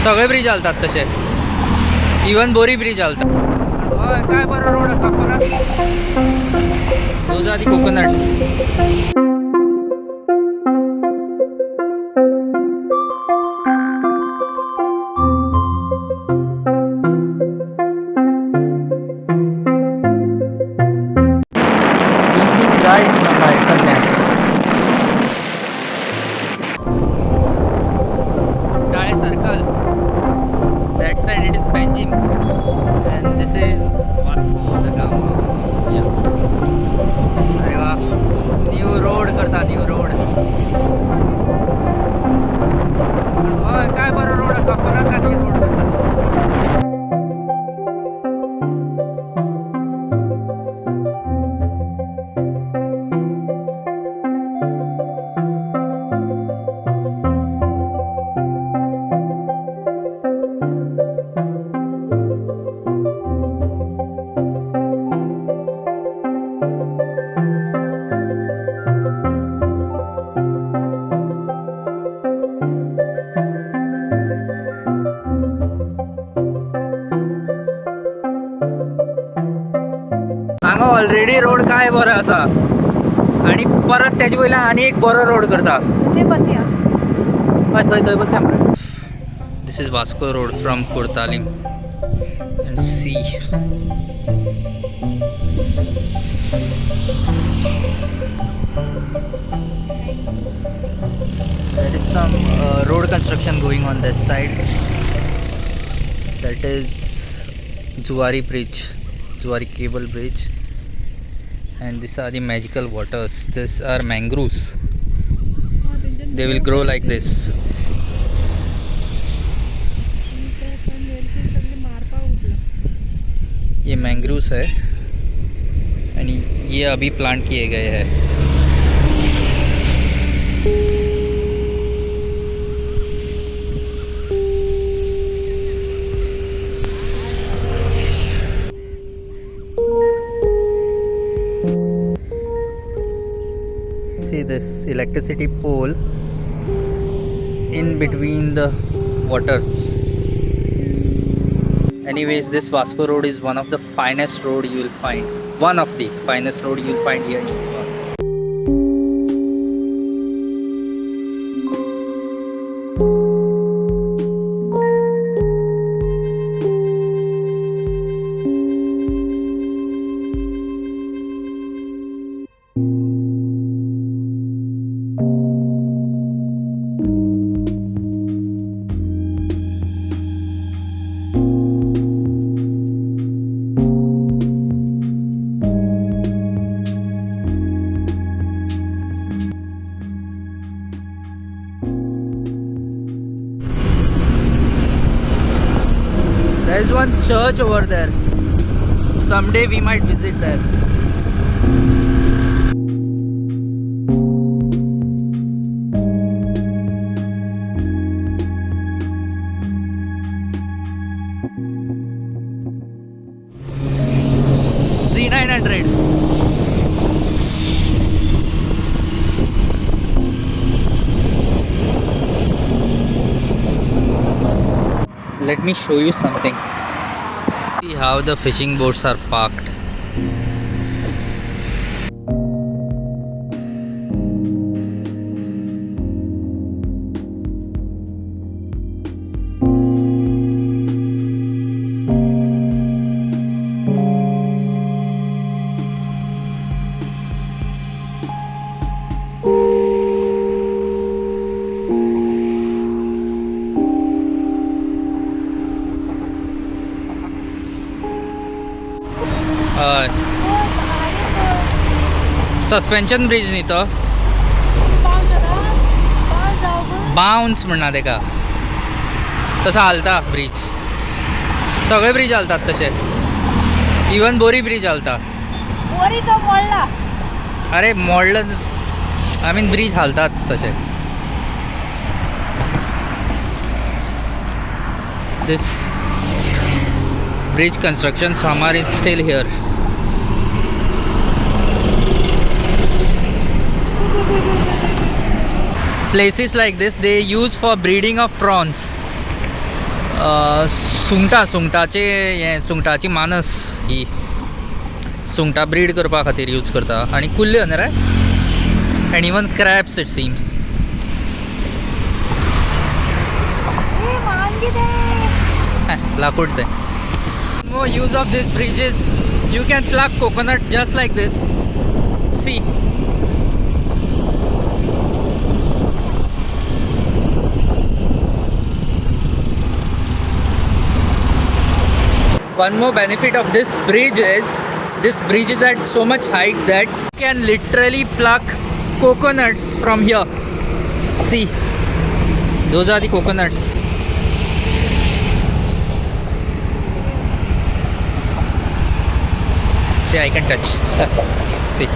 सगळे ब्रिज हालतात तशे, इवन बोरी ब्रिज हालता. हय, काय बरो रोड आसा परत. Those are the coconuts. Evening ride म्हणून भायरसरल्यान. Kuntale Circle. That side it is Panjim, and this is Vasco da Gama. Yeah. अरे वा, न्यू रोड करता, न्यू रोड. हय, काय बरो रोड आसा परत, आनी रोड करता. हांगा ऑलरेडी रोड काय बरो आसा आनी परत तेजे वयल्यान आनी एक बरो रोड करता. ते बसया. हय, थंय थंय बसया मरे. This is Vasco road from Cortalim and see. There is some road construction going on that side. That is Zuari Bridge, Zuari Cable Bridge. And these are the magical waters. These are mangroves. They will grow like this. मारपाक उठलो. ये mangroves Hai and ये अभी plant किए गए हैं. See this electricity pole in between the waters. Anyways, this Vasco road is one of the finest road you will find. One of the finest road you will find here in Goa. There is one church over there. Someday we might visit there. Z900. Let me show you something. See how the fishing boats are parked. हय, suspension bridge न्ही तो? Bounce म्हणना तेका, तसो हालता bridge. सगळे bridge हालतात तशे, even बोरी ब्रिज हालता. बोरी तो मोडला. अरे मोडलं, I mean bridge हालताच तशे. This bridge construction Samar is still here. Places like this they use for breeding of prawns. सुंगटां, सुंगटाचे हें, सुंगटाची मानस ही सुंगटां ब्रीड करपा खातीर यूज करता आनी कुल्ल्यो न्ही रे, and even crabs it seems. ए मान कितें? लाकूड तें. More use of this bridge is you can pluck coconut just like this. See, one more benefit of this bridge is this bridge is at so much height that you can literally pluck coconuts from here. See, those are the coconuts. See, I can touch. See.